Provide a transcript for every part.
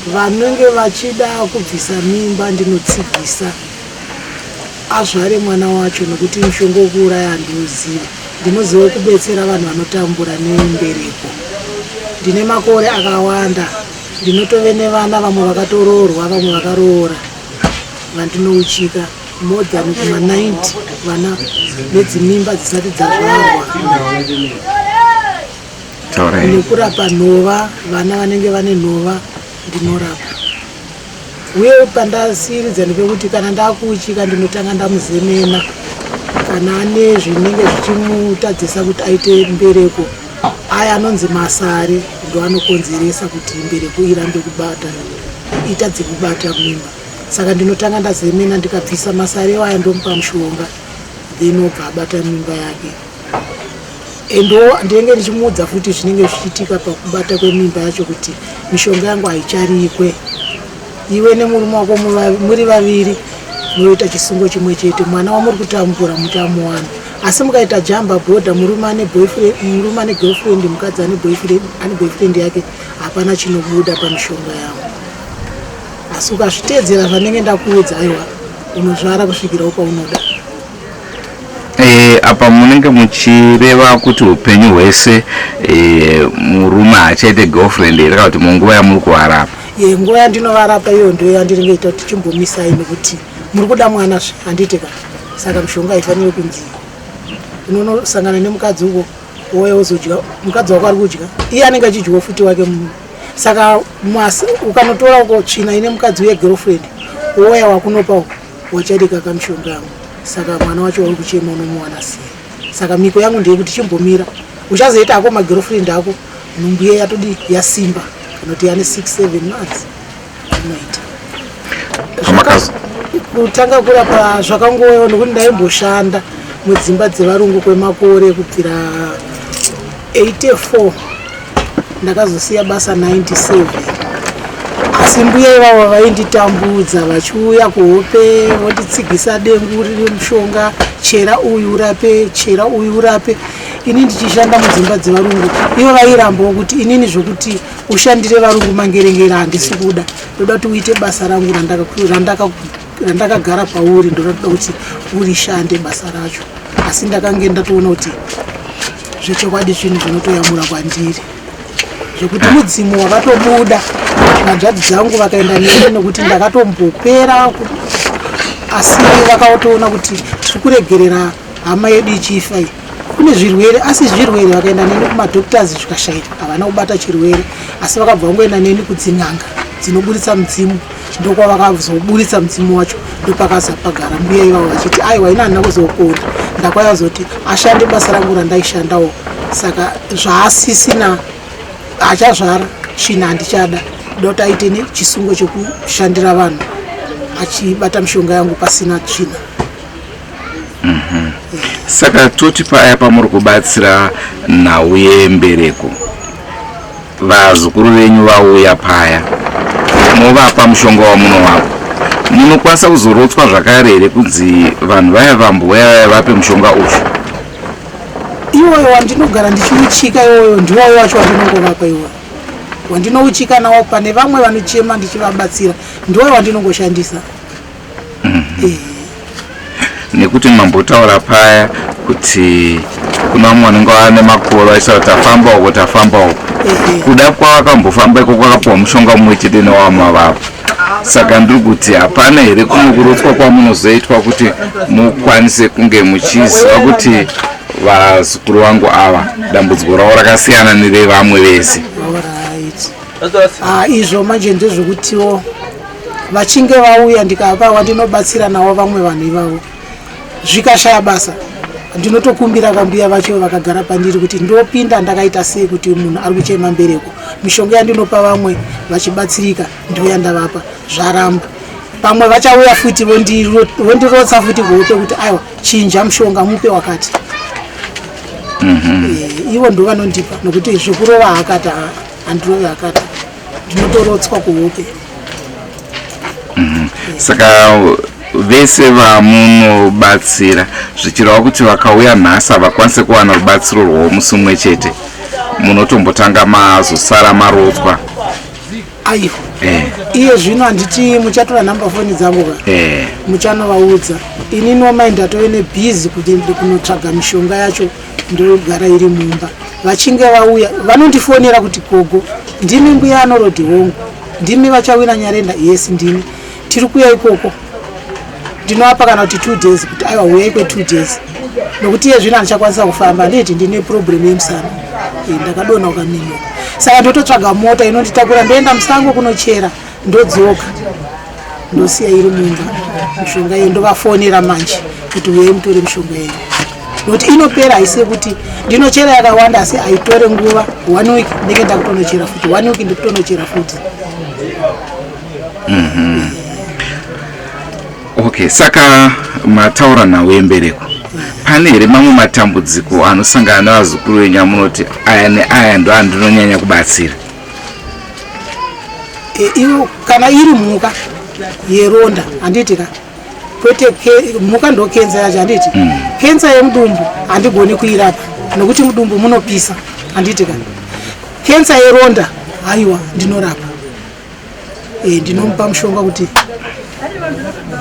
Vanenge vachida kubvisa mimba ndinotsigisa azvare mwana wacho nokuti mushonga wekuuraya handiuzive. Ndinoziva kubetsera vanhu vanotambura nembereko. Ndine makore akawanda, ndinotove nevana vamwe vakatoroorwa vamwe vakaroora vandinouchika more than kuma 90 vana nedzimimba dzisati dzazvarwa. Nekurapa nhova, vana vanenge vane nhova ndinorapa. Uye pandasiiridza ndepekuti kana ndakuuchika ndinotanga ndamuzemena kana ane zvinenge zvichimutadzisa kuti aite mbereko aya anonzi masare ndoanokonzeresa kuti mbereko irambe kubata itadze kubata mimba saka ndinotanga ndazemena ndikabvisa masare aya ndomupa mushonga then obva abata mimba yake endo ndinenge ndichimuudza futi zvinenge zvichiitika pakubata kwemimba yacho kuti mishonga yangu haicharikwe iwe nemurume wako muri vaviri munoita chisungo chimwe chete mwana wamuri kutambura muchamuwana asi mukaita jamba bhodha murume ane boyfriend murume ane girlfriend mukadzi ane boyfriend ane boyfriend yake hapana chinobuda pamishonga yangu asi ukazviteedzera zvanenge ndakuudza aiwa unozvara kusvikirawo paunoda E, apa munenge muchireva kuti upenyu hwese e, murume haachaite girlfriend here kana kuti munguva yamuri kuvarapa? Ye, nguva yandinovarapa iyo ndiyo yandinenge ita kuti chimbomisai nekuti muri kuda mwana zve handiti ka saka mishonga haifaniri kunzi unonosangana nemukadzi uko wouya wozodya mukadzi wako ari kudya iye anenge achidyawo futi wake saka ukanotora uko tsvina ine mukadzi uye girlfriend wouya wakunopa uko wacharika kamishonga yangu saka mwana wacho wauri kuchema unomuwana sei saka miko yangu ndeyekuti chimbomira uchazoita ako magirlfriend ako nhumbu iye yatodi yasimba kana kuti yane 6 7 months inoita kutanga kurapa zvakangouyawo nokuti ndaimboshanda mudzimba dzevarungu kwemakore kubvira 84 ndakazosiya basa 97 asi mbuya ivavo vainditambudza vachiuya kuhope vonditsigisa dengu riri mushonga chera uyu urape chera uyu urape ini ndichishanda mudzimba dzevarungu ivo vairambawo kuti inini zvokuti ushandire varungu mangerengere handisi kuda ndoda kuti uite basa rangu randakagara pauri ndoda kuti urishande basa racho asi ndakange ndatoona kuti zvechokwadi zvinhu zvinotoyamura kwandiri zvekuti mudzimu wakatobuda hanzvadzi dzangu vakaenda neni nekuti ndakatombopera asi vakatoona kuti tiri kuregerera hama yedu ichifa iyi kune zvirwere asi zvirwere vakaenda neni kumadoctors zvikashaika havana kubata chirwere asi vakabva vangoenda neni kudzin'anga dzinoburitsa mudzimu ndokwavakazoburitsa mudzimu wacho ndopakaza pagara mbuya ivavo vachiti aiwa ini handina kuzopona ndakwaya zoti ashande basa rangu randaishandawo saka zvaasisina achazvara china handichada ndoda kuti aite nechisungo chekushandira vanhu achibata mishonga yangu pasina tsvina mm -hmm. Saka toti paya pamuri kubatsira nhau yembereko vazukuru venyu vauya paya movapa mushonga wamunovapa munokwanisa kuzorotswa zvakare here kunzi vanhu vaya vambouya vaya vape mushonga uyu iwoyo wandinogara ndichiuchika iwoyo ndiwoyo wacho wandinongovapa iwoyo wandinouchika nawo pane vamwe vanochema ndichivabatsira ndiwoyo wandinongoshandisa mm -hmm. Nekuti mambotaura paya kuti kuna vamwe vanenge vane makore vachisaura tafamba uko tafamba uko kuda kwavakambofamba iko kwakapiwa mushonga mumwe chete newamavapa saka ndiri kuti hapana here kumwe kurotswa kwamunozoitwa kuti mukwanise kunge muchiziva kuti vazukuru vangu ava dambudziko ravo rakasiyana nerevamwe vese ah, izvo manje ndezvekutiwo vachinge vauya ndikava wandinobatsira nawo vamwe vanhu ivavo zvikashaya basa ndinotokumbira vambuya vacho vakagara pandiri kuti ndopinda ndakaita sei kuti munhu ari kuchema mbereko mishonga yandinopa vamwe vachibatsirika ndiyo yandavapa zvaramba pamwe vachauya futi vondirotsa futi kuhope kuti aiwa chinja mushonga mupe wakati mm -hmm. e, ivo ndo vanondipa nokuti zvekurova hakata handirove hakata ndinotorotswa kuhope mm -hmm. saka vese vamunobatsira zvichireva kuti vakauya nhasi havakwanise kuwana rubatsiro rwavo musi mumwe chete munotombotanga mazosara marotswa aiwa eh. Iye zvino handiti muchatora nhamba foni dzangu ka? Eh. Muchanovaudza ini nomai ndatove nebhizi kuti kunotsvaga mishonga yacho, ndogara iri mumba. Vachinge vauya vanondifonera kuti, "Gogo, ndimi mbuya Anorodhi?" "Hongu." "Ndimi vachawina Nyarenda?" "Yes, ndini. Tiri kuya ikoko." Ndinovapa kana kuti 2 days, kuti aiwa, uyai kwe2 days, nokuti iye zvino handichakwanisa kufamba. Handiti ndine problem yemusana. Ndakadonha ukaminyuka, saka ndototsvaga mota inonditakura, ndoenda musango kunochera, ndodzoka, ndosiya iri mumba mishonga iyo. Ndovafonera manje kuti uyai mutore mishonga yenyu, nokuti inopera. Haisi yekuti ndinochera yakawanda, asi haitore nguva. One week ndinenge ndakutonochera futi, one week ndikutonochera futi. Okay, saka mataura nhau yembereko. Pane here mamwe matambudziko anosangana nevazukuru venyu amunoti aya neaya ndo andinonyanya kubatsira? Ivo kana iri mhuka yeronda, handiti ka? Kwete, mhuka ndo kenza yacho, handiti? Kenza yemudumbu handigoni kuirapa nokuti mudumbu munopisa, handiti ka? Kenza yeronda, haiwa, ndinorapa. Ndinomupa mushonga kuti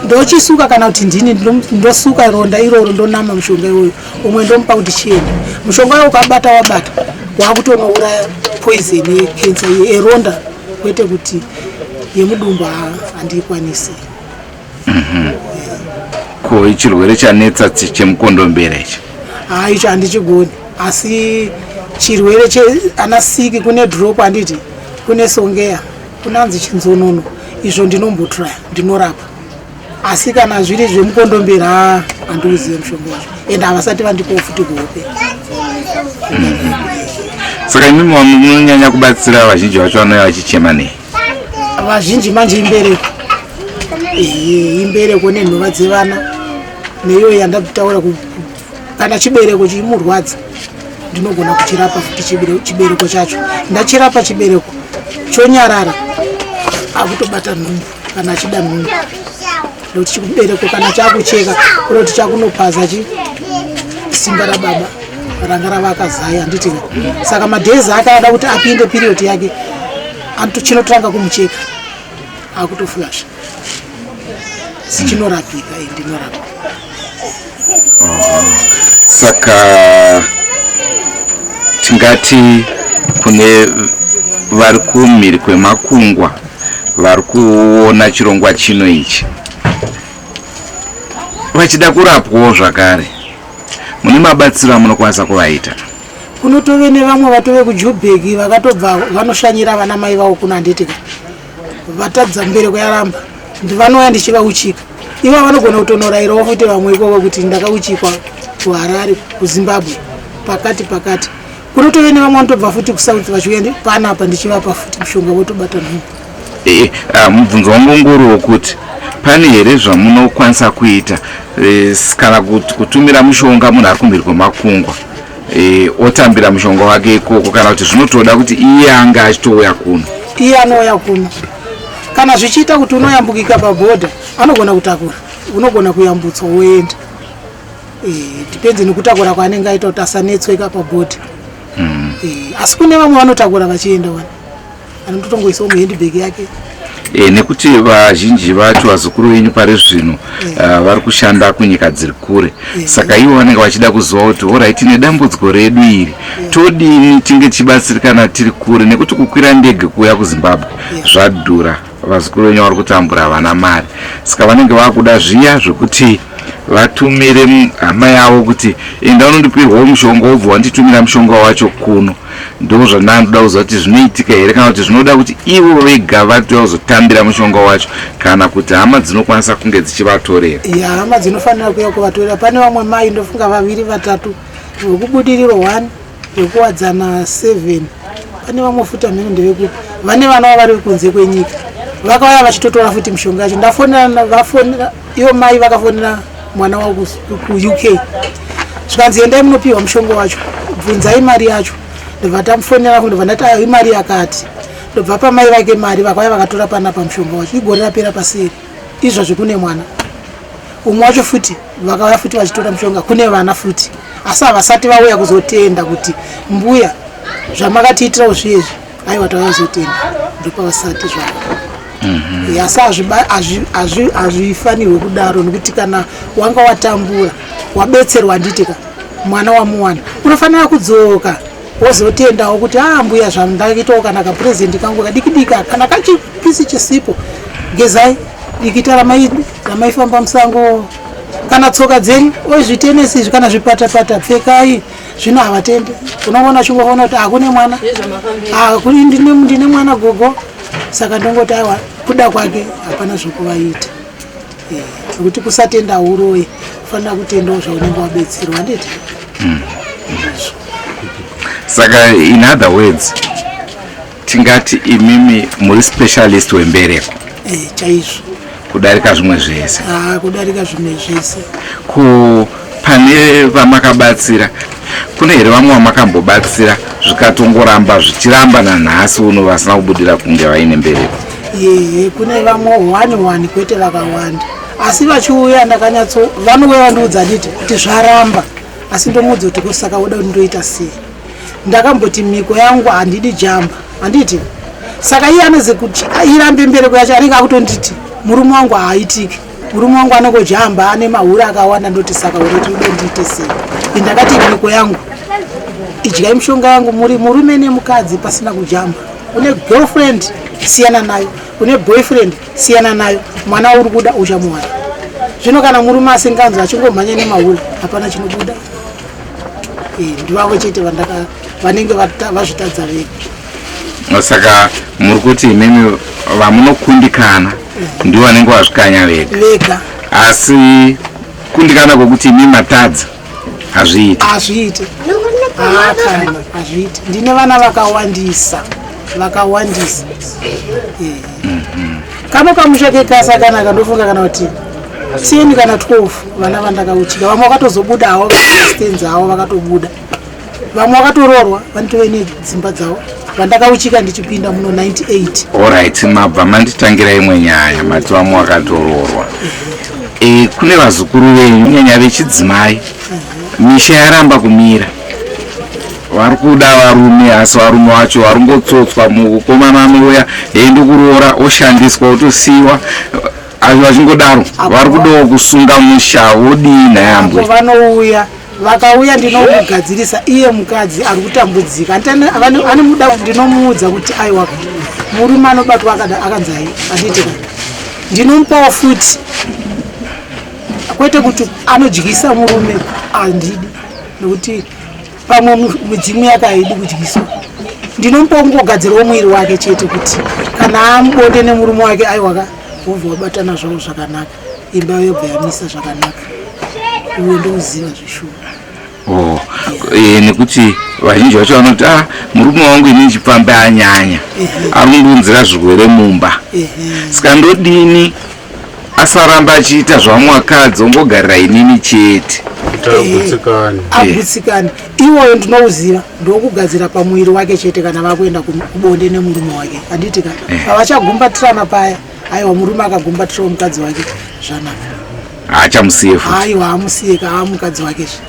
ndochisuka, kana kuti ndini ndosuka ronda iroro, ndonama mushonga iwoyo. Umwe ndomupa kuti chienda. Mushonga uyo ukabata, wabata, wakutonouraya poison yekensa yeronda, kwete kuti yemudumbu handikwanisi. Ko chirwere chanetsa chemukondombera ichi? Ha, icho handichigoni, asi chirwere cheanasiki, kune drop, handiti? Kune songeya, kunanzi chinzonono, izvo ndinombotraya, ndinorapa. Asi kana zviri zvemukondombera, ha, handiuzive mushonga wacho, ende havasati vandipowo futi kuhope. Saka imimi munonyanya kubatsira vazhinji vacho vanouya vachichema nei? Vazhinji manje imbereko. Ehe, imbereko nenhova dzevana, neiyo yandataura. Kana chibereko chimurwadza, ndinogona kuchirapa futi chibereko chacho. Ndachirapa chibereko, chonyarara, akutobata nhumbu kana achida nhumbu, nekuti chibereko kana chakucheka kunoti chakunopaza chi simba rababa ranga rava akazaya, handiti? Saka madhezi ake ada kuti apinde period yake, chinotanga kumucheka, akutoflasha. Sichinorapika, ndinorapa. Saka tingati kune vari kumhiri kwemakungwa vari kuona chirongwa chino ichi vachida kurapwawo zvakare, mune mabatsiro amunokwanisa kuvaita? Kunotove nevamwe vatove kuJobheki, vakatobva vanoshanyira vana mai vavo kuno, handitika? Vatadza, mbereko yaramba, ndivanouya ndichivauchika. Ivo vanogona kutonorayirawo futi vamwe ikoko kuti ndakauchikwa kuHarare, kuZimbabwe, pakati pakati. Kunotove nevamwe vanotobva futi kuSouth vachiuya panapa, ndichivapa futi mushonga, votobata nhumbu. Mubvunzo wangu nguri wokuti pane here zvamunokwanisa kuita, kana kutumira mushonga munhu ari kumhiri kwemakungwa, otambira mushonga wake ikoko, kana kuti zvinotoda kuti iye anga achitouya kuno? Iye anouya kuno. Kana zvichiita kuti unoyambukika pabhodha, anogona kutakura, unogona kuyambutswa woenda. Depends nekutakura kwaanenge aita kuti asanetsweka pabhodha. Asi kune vamwe vanotakura vachienda, wani anototongoisawo muhandbag yake. Nekuti vazhinji vacho vazukuru venyu pari zvino vari kushanda kunyika dziri kure, saka ivo vanenge vachida kuziva kuti, alright, tine dambudziko redu iri, todini tinge tichibatsirikana tiri kure? Nekuti kukwira ndege kuuya kuZimbabwe zvadhura. Vazukuru venyu vari kutambura, havana mari, saka vanenge vakuda zviya zvekuti vatumire hama yavo kuti enda unondipirwawo mushonga, wobva wanditumira mushonga wacho kuno. Ndo zvandandoda kuziva kuti zvinoitika here, kana kuti zvinoda kuti ivo vega vatouya kuzotambira mushonga wacho, kana kuti hama dzinokwanisa kunge dzichivatorera. Ya, hama dzinofanira kuuya kuvatorera. Pane vamwe mai, ndofunga vaviri vatatu, vekuBudiriro 1, vekuWadzana 7. Pane vamwe futi, amene ndevekupi, vane vana vari kunze kwenyika, vakauya vachitotora futi mishonga yacho. Ndafonera, vafonera ivo mai, vakafonera mwana wavo kuUK, zvikanzi, "Endai munopiwa mushonga wacho, bvunzai mari yacho." Ndobva tamufonera, ndobva ndati, "Ayo imari yakati." Ndobva pamai vake mari, vakauya vakatora panapa mushonga wacho. Igore rapera paseri izvozvo kune mwana umwe wacho futi, vakauya futi vachitora mushonga. Kune vana futi, asi havasati vauya kuzotenda kuti, "Mbuya, zvamakatiitirawo zviezvi, aiwa, tauya kuzotenda." Ndopavasati zvavo. Asi hazvifanirwe kudaro, nekuti kana wanga watambura, wabetserwa, handitika mwana wamuwana, unofanira kudzoka wozotendawo kuti a mbuya, zvandaitawo kana kapurezendi kangu kadiki diki, kana kachipisi chisipo, gezai dikita ramaifamba musango, kana tsoka dzenyu ozvitenesi izvi, kana zvipatapata pfekai. Zvino havatende. Unoona uchingoona kuti hakune mwana, ndine mwana gogo. Saka ndongoti aiwa, kuda kwake hapana zvokuvaita, nekuti kusatenda uroyi. Kufanira kutendawo zvaunenge wabetserwa, handiti? Saka in other words, tingati imimi muri specialist wembereko? Chaizvo. Kudarika zvimwe zvese? Ah, kudarika zvimwe zvese. Ko pane vamakabatsira, kune here vamwe vamakambobatsira zvikatongoramba, zvichiramba nanhasi uno, vasina kubudira kunge vaine mbereko? Yehe, kune vamwe one one, kwete vakawanda, asi vachiuya ndakanyatso, vanouya vandiudza nditi kuti zvaramba, asi ndomuudza kuti kusaka uda kuti ndoita sei. Ndakamboti mhiko yangu handidi jamba, handiti? Saka iye anozi kuti irambe mbereko yacho, anenge akutonditi murume wangu haaitiki, murume wangu anongojamba, ane mahuri akawanda. Ndoti saka uroti ude ndiite sei? Ndakati mhiko yangu, idyai mishonga yangu muri murume nemukadzi pasina kujamba. Une girlfriend, siyana nayo. Une boyfriend, siyana nayo. Mwana uri kuda uchamuwana. Zvino kana murume asinganzwi, achingomhanya nemahuri, hapana chinobuda. Ndivavo chete vanenge vazvitadza vega. Saka muri kuti imimi vamunokundikana ndivo vanenge vazvikanya vega? Vega. Asi kundikana kwekuti imi matadza hazviiti? Hazviiti, kana hazviiti. Ndine vana vakawandisa, vakawandisa. Kano kamusha kekasa kanaka, ndofunga kana kuti 10 kana 12 vana vandakauchika. Vamwe vakatozobuda havo, stands avo vakatobuda, vamwe vakatoroorwa, vanotove nedzimba dzavo, vandakauchika ndichipinda muno 98. Alright, mabva manditangira imwe nyaya. Mati vamwe vakatoroorwa. Kune vazukuru venyu, kunyanya vechidzimai, misha yaramba kumira, vari kuda varume, asi varume vacho vari ngotsotswa. Mukomana anouya einde kuroora, oshandiswa, otosiyiwa, asi vachingodaro vari kudawo kusunga musha. Wodii nhayambwe? Apo vanouya, vakauya ndinomugadzirisa. Iye mukadzi ari kutambudzika, anomuda, ndinomuudza kuti aiwa, murume anobatwa akanzi ai, handiti? Ndinomupawo futi, kwete kuti anodyisa murume, handidi, nekuti pamwe midzimu yake haidi kudyiswa. Ndinomupa kungogadzirawo mwiri wake chete, kuti kana amubonde nemurume wake, aiwaka, wobva wabatana zvavo zvakanaka, imba yobva yamisa zvakanaka. Iwe ndouziva zvishuwa. Oh, nekuti vazhinji vacho vanoti, ah, murume wangu inini chipfambi anyanya, ari kundiunzira zvirwere mumba, saka ndodini asaramba achiita zvamwe vakadzi, ongogarira inini chete? Kuti agutsikane. Agutsikane. Iwoyo ndinouziva, ndokugadzira pamuviri wake chete. Kana vakuenda kubonde nemurume wake, handiti ka, pavachagumbatirana paya, aiwa, murume akagumbatirawo mukadzi wake zvanaka. Haachamusiye futi? Aiwa, amusiye ka, mukadzi wake zve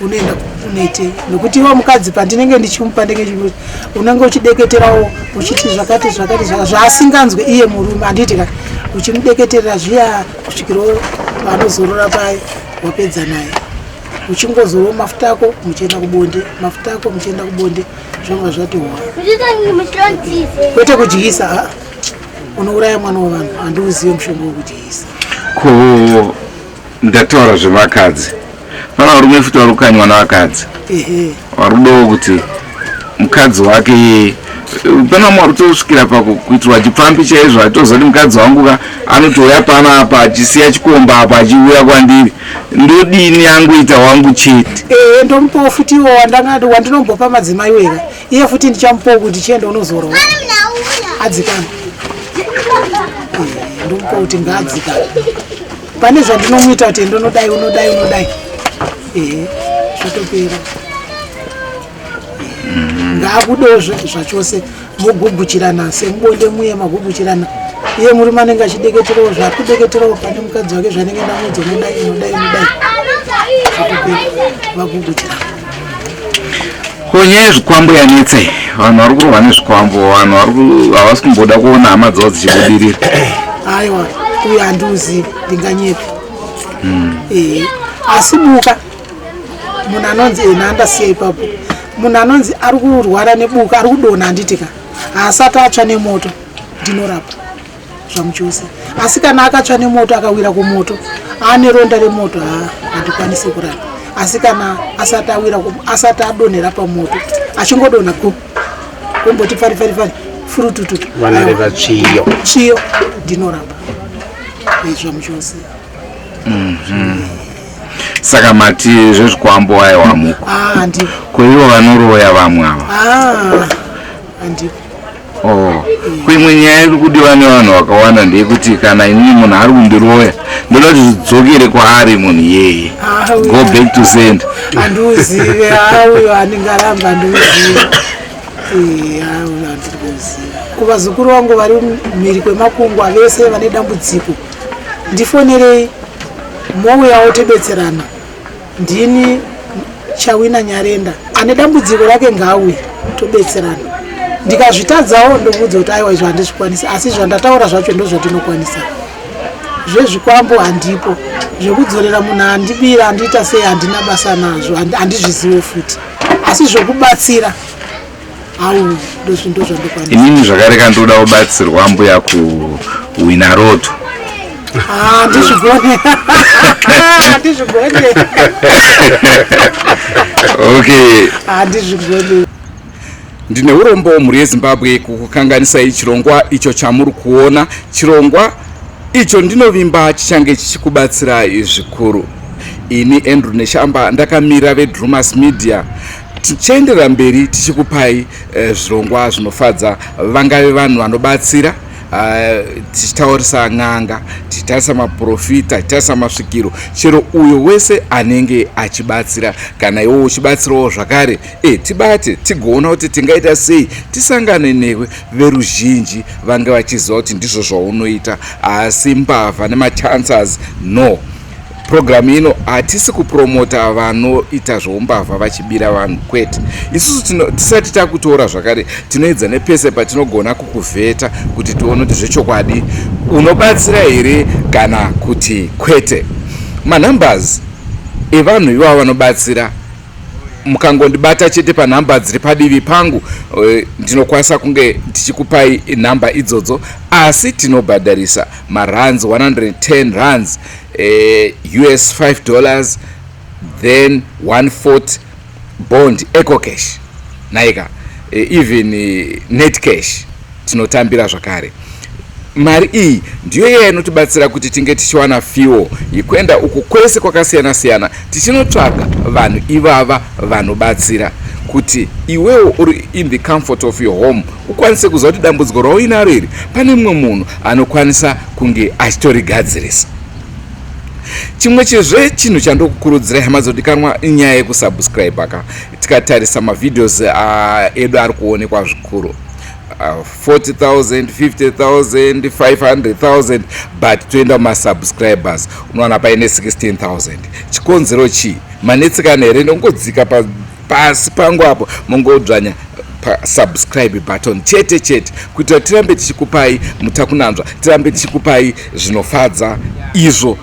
unoenda unoitei? Nekuti iwo mukadzi pandinenge ndichimupa, ndenge unenge uchideketerawo, uchiti zvakati zvakati zvaasinganzwe iye murume, handiti ka? Uchimudeketerera zviya kusvikirawo vanozorora paya, wapedza naye, uchingozorawo mafuta ako, muchienda kubonde, mafuta ako, muchienda kubonde, zvobva zvati hwa. Kwete kudyisa, ah, unouraya mwana wavanhu. Handiuzive mushonga wekudyisa. Ko ndataura zvevakadzi, pana varume futi vari kukanywa navakadzi, vari kudawo kuti mukadzi wake iye. Pana vamwe vari kutosvikira pakuitirwa chipfambi chaizvo, achitoziva kuti mukadzi wangu ka anotouya panapa achisiya chikomba apa achiuya kwandiri, ndodini, angoita wangu chete? Ehe, ndomupawo futi iwo wandinombopa madzimai wega. Iye futi ndichamupawo kuti chienda unozorwa, adzikana. Ndomupa kuti ngaadzikane pane zvandinomuita, kuti enda unodai, unodai, unodai. Ehe, zvotopera. Ngaabudewo zvachose, moguguchirana semubonde muye, maguguchirana. Iye murume anenge achideketerawo zvaari kudeketerawo pane mukadzi wake, zvanenge ndamuudza, unodai, unodai, unodai, zvotopera, vaguguchirana. Ko nyaya yezvikwambo yanetsa iyi. Vanhu vari kurohwa nezvikwambo, vanhu havasi kumboda kuona hama dzavo dzichibudirira. Aiwa, uyo handiuzivi, ndinganyepi. Eh, asi buka munhu anonzi ena andasiya ipapo, munhu anonzi ari kurwara nebuka, ari kudonha, handitika haasati atsva nemoto, ndinorapa zvamuchose. Asi kana akatsva nemoto, akawira kumoto, aane ronda remoto, ha, handikwanisi kurapa. Asi kana asati awira, asati adonhera pamoto, achingodonha ku kumboti pfari pfari pfari furutututu. Vanoreva tsviyo. Tsviyo ndinorapa zvamuchose. Saka mati zvezvikwambo aiwa muko? Ah, handipo. Ko ivo vanoroya vamwe ava? Ah, handipo. Oh, kuimwe nyaya iri kudiwa nevanhu vakawanda ndeyekuti kana inini munhu ari kundiroya, ndoda kuti zvidzokere kwaari munhu iyeye. Ah, Go back to send. Handiuzive. Auyo handingaramba, handiuzive. Auyo handiri kuuziva. Kuvazukuru vangu vari mhiri kwemakungwa vese vane dambudziko, ndifonerei, mouyawo tobetserana. Ndini Chawina Nyarenda. Ane dambudziko rake ngaauye, tobetserana. Ndikazvitadzawo ndokuudza kuti aiwa, izvo handizvikwanisi, asi zvandataura zvacho ndo zvandinokwanisa. Zvezvikwambo handipo, zvekudzorera munhu handibira, handiita sei, handina basa nazvo, handizvizivo futi. Asi zvokubatsira au ndo zvandokwanisa. Inini zvakare kandoda kubatsirwa, mbuya, kuwina lotto. Handizvigone, handizvigone. Okay. Handizvigone. Ndine urombo, mhuri yeZimbabwe, kukukanganisai chirongwa icho chamuri kuona. Chirongwa icho ndinovimba chichange chichikubatsirai zvikuru. Ini Andrew Neshamba, ndakamira veDrumas Media. Tichaenderera mberi tichikupai zvirongwa zvinofadza, vangave vanhu vanobatsira, tichitaurisa n'anga, tichitarisa maprofita, tichitarisa masvikiro, chero uyo wese anenge achibatsira. Kana iwo uchibatsirawo zvakare, tibate tigoona kuti tingaita sei tisangane newe, veruzhinji vange vachiziva kuti ndizvo zvaunoita. Asi mbavha nemachances, no. Purogiramu ino hatisi kupromota vanoita zveumbavha vachibira vanhu, kwete. Isusu tisati takutora zvakare, tinoedza nepese patinogona kukuvheta kuti tione kuti zvechokwadi unobatsira here kana kuti kwete. Manumbers evanhu ivavo vanobatsira, mukangondibata chete panhamba dziri padivi pangu, ndinokwanisa kunge ndichikupai nhamba idzodzo. Asi tinobhadharisa marands 110 rands, US $5, then 140 bond EcoCash naika, even net cash tinotambira zvakare. Mari iyi ndiyo iya inotibatsira kuti tinge tichiwana fuel yekuenda uku kwese kwakasiyana siyana tichinotsvaga vanhu ivava vanobatsira, kuti iwewo uri in the comfort of your home ukwanise kuziva kuti dambudziko rauinaro iri pane mumwe munhu anokwanisa kunge achitorigadzirisa. Chimwe chezve chinhu chandokukurudzirai, hama dzodikanwa, inyaya yekusubscribe ka. Tikatarisa mavideos edu ari kuonekwa zvikuru, 40,000, 50,000, 500,000, but toenda mumasubscribers unowana paine 16,000. Chikonzero chii? Manetsekana here? Nongodzika pasi pangu apo, mongodzvanya pasubscribe button chete chete, kuitira tirambe tichikupai mutakunanzva, tirambe tichikupai zvinofadza izvo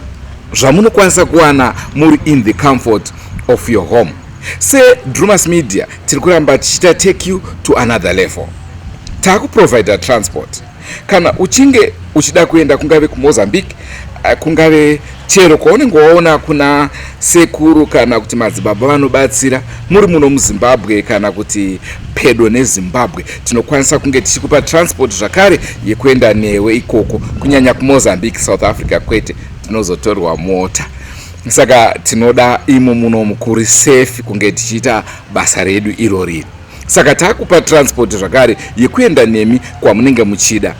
zvamunokwanisa kuwana muri in the comfort of your home. SeDrumas Media tiri kuramba tichiita take you to another level. Taakuprovida transport kana uchinge uchida kuenda, kungave kuMozambique, kungave chero kwaunenge waona kuna sekuru kana kuti madzibaba vanobatsira muri muno muZimbabwe kana kuti pedo neZimbabwe. Tinokwanisa kunge tichikupa transport zvakare yekuenda newe ikoko, kunyanya kuMozambique. South Africa kwete, tinozotorwa mota. Saka tinoda imo muno mukuri safe kunge tichiita basa redu iro riri. Saka taakupa transport zvakare yekuenda nemi kwamunenge muchida.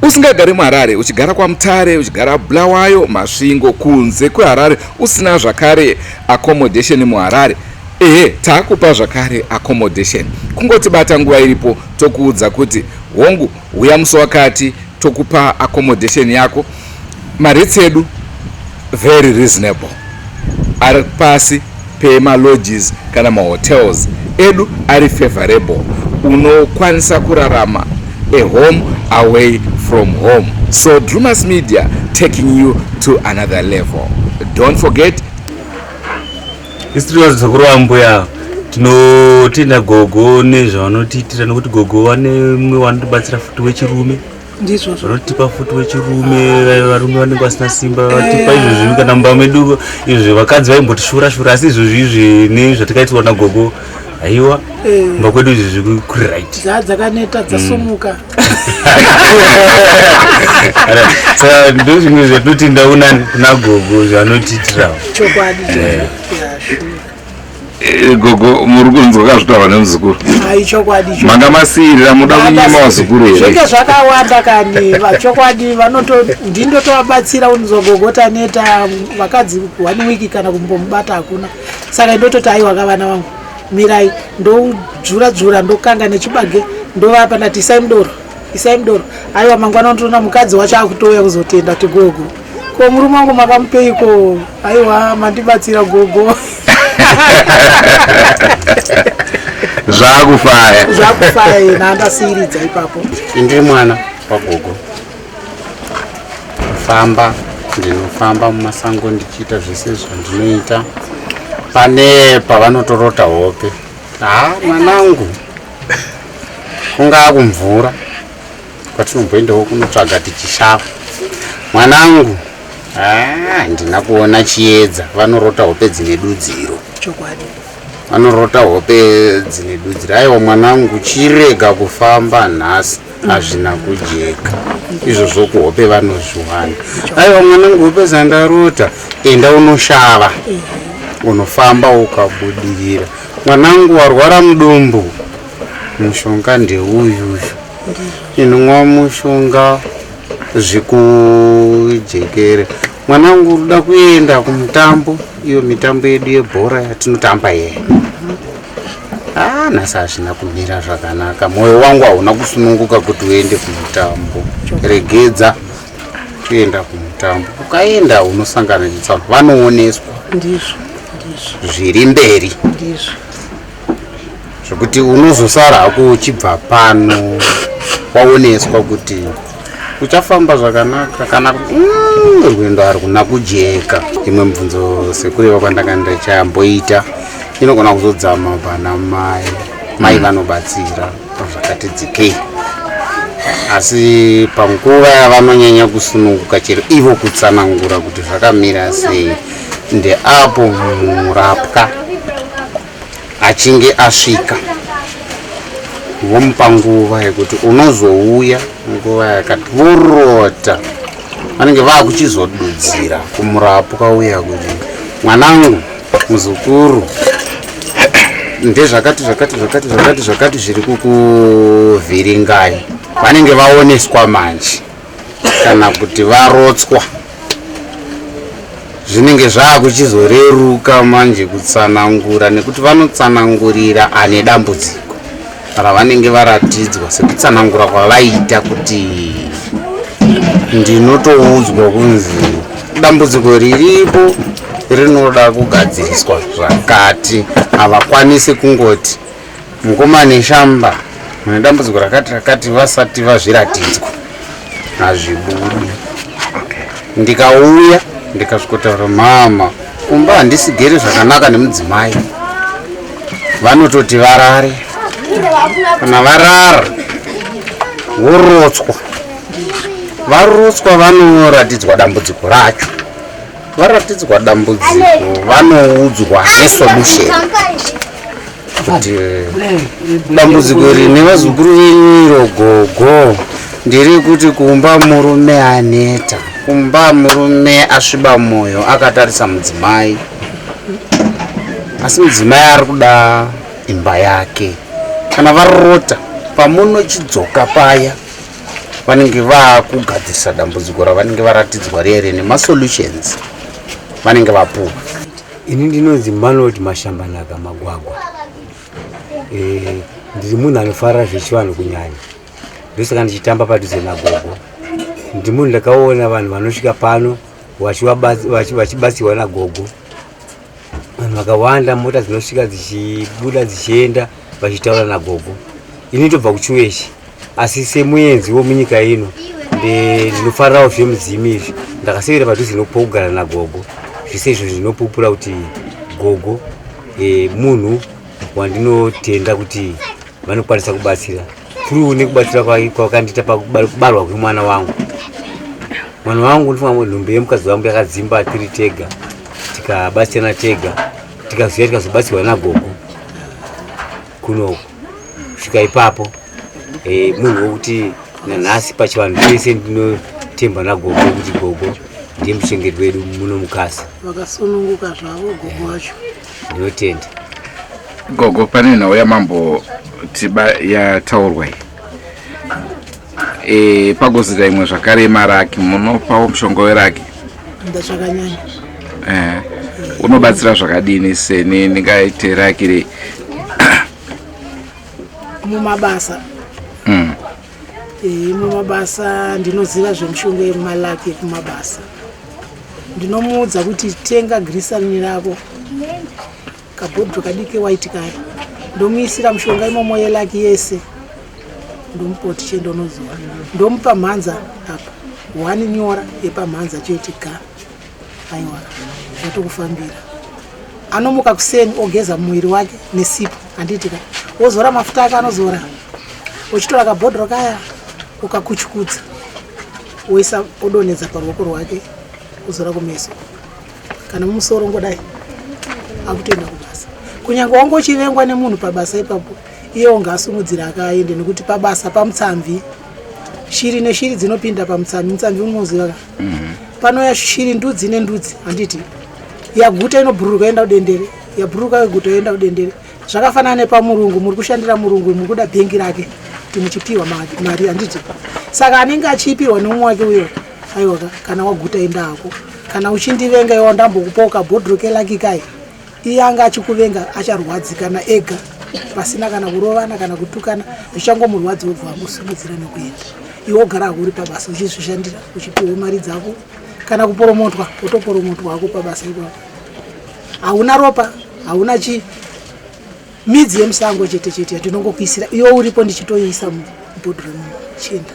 Usingagari muHarare, uchigara kwaMutare, uchigara Bulawayo, Masvingo, kunze kweHarare, usina zvakare accommodation muHarare, ehe, taakupa zvakare accommodation. Kungotibata nguva iripo, tokuudza kuti hongu, uya musi wakati, tokupa accommodation yako. Marates edu very reasonable, ari pasi pemalodges kana mahotels edu ari favorable. Unokwanisa kurarama a home away from home. So Drewmas Media taking you to another level. Don't forget. Isu tiri vazukuru vambuya, tinotenda gogo nezvavanotiitira, nekuti gogo vane mumwe vanotibatsira futi wechirume. Ndizvozvo. Vanotipa futi wechirume, varume vanenge vasina simba vatipa izvozvi. Kana mumba medu izvi vakadzi vaimbotishura shura, asi izvozvi izvi nezvatikaitirwa nagogo, haiwa, mumba kwedu izvi zviri kuri right. Dzaa dzakaneta dzasumuka. Saka ndo zvimwe zvatinotenda kuna gogo zvavanotiitirawo. Chokwadi, yeah, sure. Gogo, muri kunzwa kazvitaurwa nemuzukuru? Ai, chokwadi icho. Manga masiyirira muda kunyima vazukuru here? Zvinge zvakawanda kani. Vachokwadi vanoto ndindotovabatsira. Unzwa gogo taneta, vakadzi one week kana kumbomubata hakuna. Saka ndototi, aiwa ka vana vangu, mirai, ndodzvura dzvura, ndokanga nechibage, ndovapa, ndati isai mudoro, isai mudoro. Aiwa, mangwana unotoona mukadzi wacho akutouya kuzotenda kuti, gogo, ko murume wangu makamupeiko? Aiwa, mandibatsira gogo. Zvakufaya. Zvakufaya yena, andasiyiridza ipapo. Ndiri mwana wagogo. Kufamba, ndinofamba mumasango ndichiita zvese zvandinoita. Pane pavanotorota hope, ha, mwanangu, kungaa kumvura kwatinomboendawo kunotsvaga tichishava, mwanangu, handina kuona chiedza. Vanorota hope dzine dudziro. Vanorota hope dzine dudziro. Aiwa mwanangu, chirega kufamba nhasi, hazvina kujeka. Izvozvo kuhope vanozviwana. Aiwa mwanangu, hope dzandarota, enda unoshava, unofamba ukabudirira. Mwanangu, warwara mudumbu, mushonga ndeuyu, inomwa mushonga zvikujekere. Mwanangu, unoda kuenda kumutambo, iyo mitambo yedu yebhora yatinotamba yeye, ah, nhasi hazvina kumira zvakanaka, mwoyo wangu hauna kusununguka kuti uende kumutambo. Regedza kuenda kumutambo. Ukaenda unosangana netsaona. Vanooneswa ndizvo ndizvo zviri mberi zvokuti unozosara hako uchibva pano waoneswa kuti uchafamba zvakanaka kana kuti rwendo haruna kujeka. Imwe mibvunzo, sekureva kwandanga ndichamboita, inogona kuzodzama pana mai. Mai vanobatsira zvakati dzikei, asi panguva yavanonyanya kusununguka chero ivo kutsanangura kuti zvakamira sei ndeapo murapwa achinge asvika, vomupa nguva yekuti unozouya nguva yakati. Vorota, vanenge vakuchizodudzira kumurapwa uya kuti, mwanangu, muzukuru, ndezvakati zvakati zvakati zvakati zvakati zviri kukuvhiringai. Vanenge vaoneswa manje kana kuti varotswa, zvinenge zvaakuchizoreruka manje kutsanangura, nekuti vanotsanangurira ane dambudziko ravanenge varatidzwa sekutsanangura kwavaita kuti ndinotoudzwa kunzi dambudziko riripo rinoda kugadziriswa zvakati. Havakwanisi kungoti, mukoma Neshamba, mune dambudziko rakati rakati, vasati vazviratidzwa. Hazvibudi. Ndikauya ndikasvikotaura, mama, kumba handisigere zvakanaka nemudzimai, vanototi varare. Kana varara, vorotswa. Varotswa, vanoratidzwa dambudziko racho. Varatidzwa dambudziko, vanoudzwa nesolution kuti dambudziko rine vazukuru venyu iro, gogo, ndiri kuti kumba murume aneta, kumba murume asviba mwoyo akatarisa mudzimai, asi mudzimai ari kuda imba yake. Kana varota, pamunochidzoka paya, vanenge vaakugadzirisa dambudziko ravanenge varatidzwa rere nemasolutions vanenge vapuwa. Ini ndinonzi Manod Mashambanaka Magwagwa. Ndiri munhu anofarira zvechivanhu kunyanya, ndosaka ndichitamba padhuze nagogo. Ndi munhu ndakaona vanhu vanosvika pano vachibatsirwa nagogo, vanhu vakawanda, mota dzinosvika dzichibuda dzichienda vachitaura nagogo. Ini ndobva kuChiweshi asi semuenzi womunyika ino ndinofarirawo zvemudzimu izvi. Ndakasevera padhuze nokugara nagogo. Zvese izvo zvinopupura kuti gogo e, munhu wandinotenda kuti vanokwanisa kubatsira through nekubatsira kwakandiita pakubarwa kwemwana wangu. Mwana wangu ndifunga nhumbi yemukadzi wangu yakadzimba tiri tega tikabatsirana tega tikaziva tikazobatsirwa nagogo kunoku kusvika ipapo e, munhu wekuti nanhasi pachivanhu chese ndinotemba nagogo kuti gogo ndiye muchengeti wedu muno mukasi. Vakasununguka zvavo gogo wacho. Ndinotenda gogo. Pane nhau yamambo tiba yataurwa iyi e, pagozoita imwe zvakare yemaraki. Munopawo mushonga weraki? Ndazvakanyanya. Eh, unobatsira zvakadini seni ndingaite raki rei? Mumabasa. E, mumabasa ndinoziva zvemushonga yemumalaki ekumabasa. Ndinomuudza kuti tenga girisarini rako, kabhodhoro kadiki white kaya, ndomuisira mushonga imomo yelaki yese, ndomupa kuti chienda unozora. Ndomupa mhanza apa, one nyora yepamhanza chete ga. Aiwa, zvatokufambira. Anomuka kuseni ogeza muviri wake nesipo, handiti ka, wozora mafuta ake anozora, uchitora kabhodhoro kaya ukakuchukudza woisa, odonhedza paruoko rwake, ozora kumeso kana mumusoro, ngodai akutoenda kubasa. Kunyange wanga uchivengwa nemunhu pabasa ipapo, iye unga asumudzira akaende, nekuti pabasa pamutsamvi, shiri neshiri dzinopinda pamutsamvi. Mutsamvi unoziva ka? Panouya shiri ndudzi nendudzi, handiti? Yaguta inobhururuka yoenda kudendere, yabhururuka yoguta yoenda kudendere. Zvakafanana nepamurungu, muri kushandira murungu, muri kuda bhengi rake kuti muchipiwa mari, handiti? Saka anenge achiipirwa nemumwe wake uyo, aiwaka, kana waguta enda hako, kana uchindivenga iwa ndambokupawo kabhodhoro kelaki kai. Iye anga achikuvenga acharwadzikana ega pasina kana kurovana kana kutukana, zvichangomurwadza wobva wangosimudzira nekuenda. Iwe wogara hako uri pabasa uchizvishandira, uchipiwa mari dzako, kana kuporomotwa wotoporomotwa hako pabasa ipapo. Hauna ropa, hauna chii, midzi yemusango chete chete yandinongokuisira iwe uripo, ndichitoiisa mubhodhoro chienda.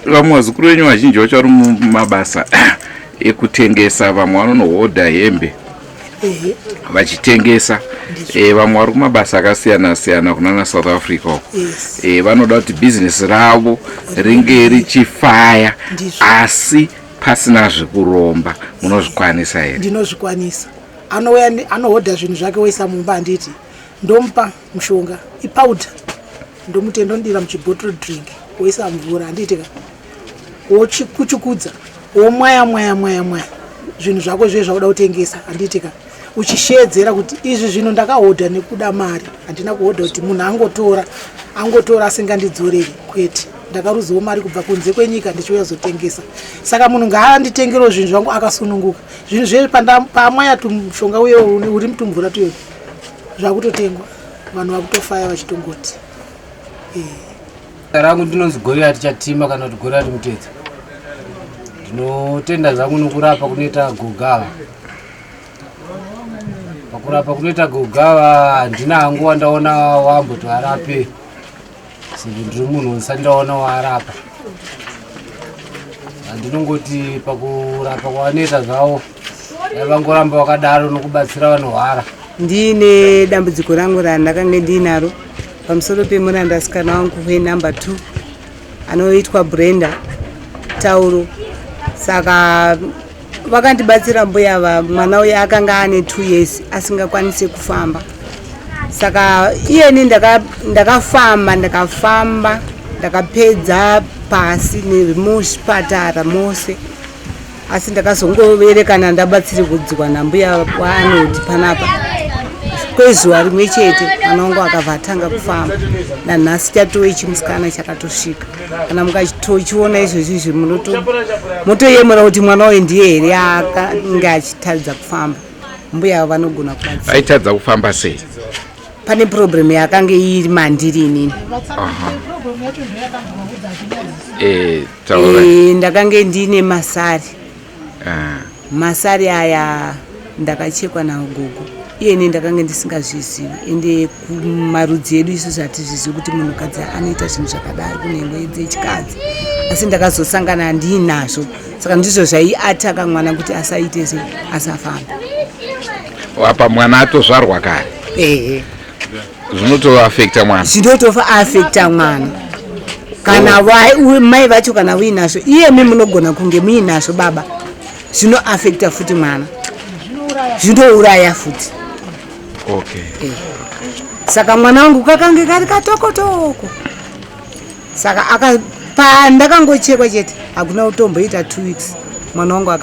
Vamwe vazukuru venyu vazhinji vacho vari mumabasa ekutengesa, vamwe vanonohodha hembe vachitengesa, vamwe vari kumabasa akasiyana siyana kunana South Africa uko. Vanoda kuti bhizinesi ravo ringe richifaya asi pasina zvekuromba. Munozvikwanisa here? Ndinozvikwanisa. Anouya anohodha zvinhu zvake woisa mumba, handiti? Ndomupa mushonga, ipowder, ndomuti ndondira muchibottle drink, woisa mvura, handiti ka, wochikuchukudza, womwaya mwaya mwaya mwaya zvinhu zvako zviye zvauda kutengesa, handiti ka, uchishedzera kuti izvi zvinhu ndakahodha nekuda mari, handina kuhodha kuti munhu angotora angotora asingandidzoreri, kwete. Ndakaruziwo mari kubva kunze kwenyika ndichiuya zotengesa, saka munhu ngaanditengerewo zvinhu zvangu akasununguka. Zvinhu zve pamwaya tumushonga uye uri mutumvura tuyo, zvakutotengwa, vanhu vakutofaya vachitongoti. Zita rangu ndinonzi Goriati Chatima kana kuti Goriati Mutedza. Ndinotenda zvangu nokurapa kunoita gogava. Pakurapa kunoita gogava handina hangu wandaona wamboti varape, sezvo ndiri munhu ndisati ndaona waarapa. Handinongoti pakurapa kwavanoita zvavo, dai vangoramba vakadaro nokubatsira vanorwara. Ndiine dambudziko rangu randakange ndiinaro pamusoro pemurandasikana wangu wenumber 2 anoitwa Brenda Tauro. Saka vakandibatsira mbuya va mwana uyu akanga ane 2 years asingakwanisi kufamba. Saka iyeni ndakafamba ndakafamba, ndakapedza pasi nemuzvipatara mose, asi ndakazongoberekana ndabatsiridzwa nambuya waanoti panapa kwezuva rimwe chete, mwana wangu akabva atanga kufamba. Nanhasi chatove chimusikana chakatosvika. Kana mukachitochiona izvozvi izvi, motoyemura kuti mwana uyu ndiye here akange achitadza kufamba. Mbuya avo vanogona kubatsira. Aitadza kufamba sei? Pane problem yakange iri mandiri inini. Taura. Ndakange ndine masari. Masari aya Ndakachekwa nagogo, iyeni ndakange ndisingazvizivi, ende kumarudzi edu isusu hatizvizivi kuti munhukadzi anoita zvinhu zvakadaro kunhengo dzechikadzi, asi ndakazosangana ndiinazvo. Saka ndizvo zvaiataka mwana kuti asaite se asafamba. Apa mwana atozvarwa kare? Ehe. Zvinotoafekta mwana? Zvinotofa afekta mwana kana mai vacho kana uinazvo, iyemi munogona kunge muinazvo baba, zvinoafekta futi mwana, zvinouraya futi. Saka mwana wangu kakange kari katokotoko, saka aka pandakangochekwa chete, hakuna kutomboita 2 weeks mwana wangu.